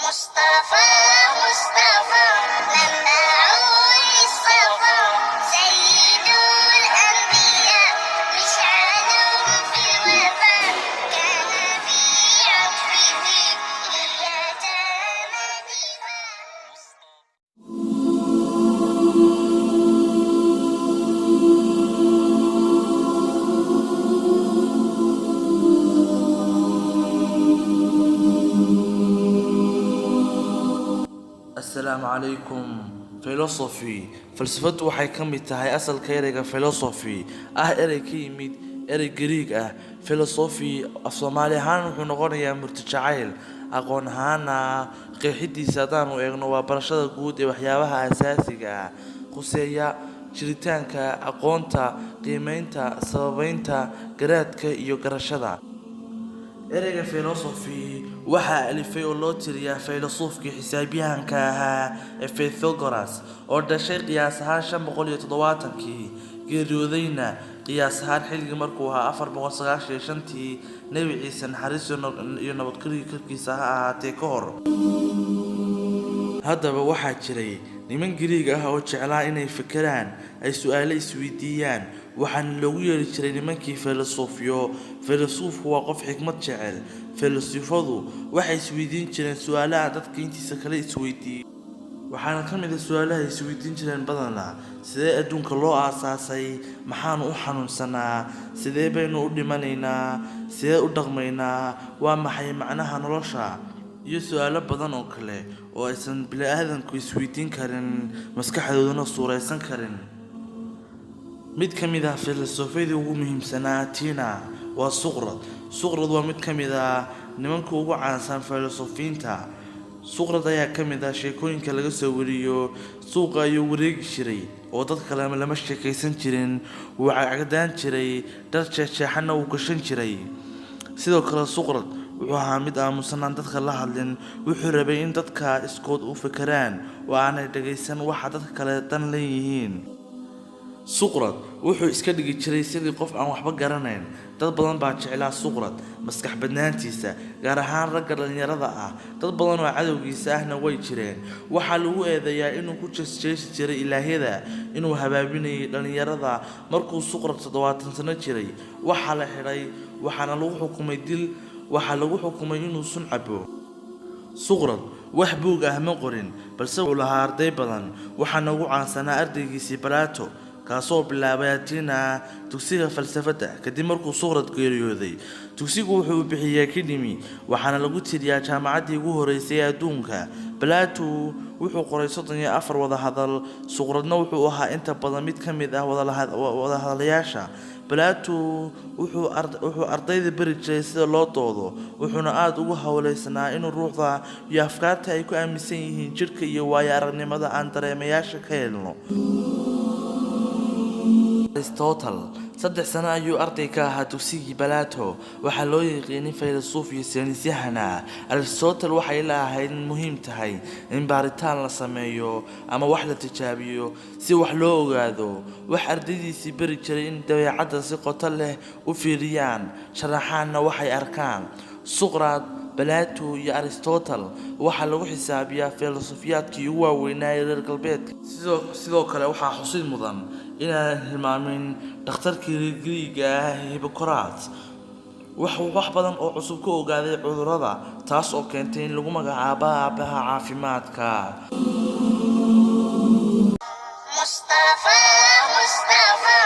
Mustafa, Mustafa, منبع الصفا، سيد الأنبياء، مشعل في الوفا، كان في عطفه لليتامى دفاع. Asalaamu calaykum. Philosophy, falsafadu, waxay ka mid tahay asalka ereyga philosophy, ah erey ka yimid erey Gariig ah philosophy. Af Soomaali ahaan wuxuu noqonayaa murti jacayl. Aqoon ahaana qeexidiisa haddaanu eegno, waa barashada guud ee waxyaabaha asaasiga ah khuseeya jiritaanka, aqoonta, qiimeynta, sababeynta, garaadka iyo garashada. Ereyga philosophy waxaa alifay oo loo tiriyaa faylasuufkii xisaabyahanka ahaa ee Pythagoras, oo dhashay qiyaas ahaan 570-kii, geeriyoodayna qiyaas ahaan xilligii markuu ahaa 495-tii Nebi Ciise, naxariis iyo nabadgelyo korkiisa ha ahaatee, ka hor. Haddaba waxaa jiray niman Gariig ah oo jeclaa inay fekeraan, ay su'aalo isweydiiyaan, waxaana loogu yeeri jiray nimankii faylasuufyo. Faylasuufku waa qof xikmad jecel. Faylasuufadu waxay isweydiin jireen su'aalo aan dadka intiisa kale isweydiin, waxaana ka mid ah su'aalaha ay isweydiin jireen badanaa: sidee adduunka loo aasaasay? Maxaanu u xanuunsanaa? Sidee baynu u dhimanaynaa? Sidee u dhaqmaynaa? Waa maxay macnaha nolosha? Iyo su'aalo badan oo kale oo aysan bini'aadanku isweydiin karin, maskaxdooduna suuraysan karin. Mid ka mid ah filosoofyadii ugu muhiimsanaa Athena waa Suqrad. Suqrad waa mid ka mid ah nimanka ugu caansan filosofiinta. Suqrad ayaa ka mid ah sheekooyinka laga soo wariyo, suuqa ayuu wareegi jiray oo dad kale lama sheekaysan jirin. Wuu cagcagdaan jiray, dhar jeexjeexanna wuu gashan jiray. Sidoo kale Suqrad wuxuu ahaa mid aamusan, aan dadka la hadlin. Wuxuu rabay in dadka iskood u fekeraan oo aanay dhagaysan waxa dadka kale dan leeyihiin. Suqrad wuxuu iska dhigi jiray sidii qof aan waxba garanayn. Dad badan baa jeclaa Suqrad maskax badnaantiisa, gaar ahaan ragga dhallinyarada ah. Dad badan oo cadowgiisa ahna way jireen. Waxaa lagu eedeeyaa inuu ku jeesjeesi jiray ilaahyada, inuu habaabinayay dhallinyarada. Markuu Suqrad 70 sano jiray, waxaa la xidhay, waxaana lagu xukumay dil. Waxaa lagu xukumay inuu sun cabo. Suqrad wax buug ah ma qorin, balse wuxuu lahaa arday badan, waxaana ugu caansanaa ardaygiisii Balato, kaasoo bilaabay Athena dugsiga falsafadda kadib markuu Suqrad geeriyooday. Dugsigu wuxuu bixiyey academy, waxaana lagu tiriyaa jaamacaddii ugu horeysay ee adduunka. Balato wuxuu qoray 34 wadahadal. Suqradna wuxuu ahaa inta badan mid ka mid ah wadahadalayaasha. Balato wuxuu ardayda bari jiray sida loo doodo, wuxuuna aada ugu hawleysanaa inuu ruuxda iyo afkaarta ay ku aaminsan yihiin jidhka iyo waayo aragnimada aan dareemayaasha ka helno. Aristotle 3 sano ayuu arday ka ahaa dugsigii Balato. Waxaa loo yaqiinay faylasuuf iyo saynisyahana. Aristotle waxay la ahayd in muhiim tahay in baaritaan la sameeyo ama wax la tijaabiyo si wax loo ogaado. Wax ardaydiisii bari jiray in dabeecadda si qoto leh u fiiriyaan, sharaxaanna waxay arkaan. Suqraad, Balato iyo Aristotle waxaa lagu xisaabiyaa filosofiyaadkii ugu waaweynaa ee reer galbeedka. Sidoo kale waxaa xusid mudan inaanan hilmaamin dhakhtarkii reer Giriiga ah Hippocrates. Wuxuu wax badan oo cusub ka ogaaday cudurrada, taas oo keentay in lagu magacaabo aabaha caafimaadka. مصطفى، مصطفى.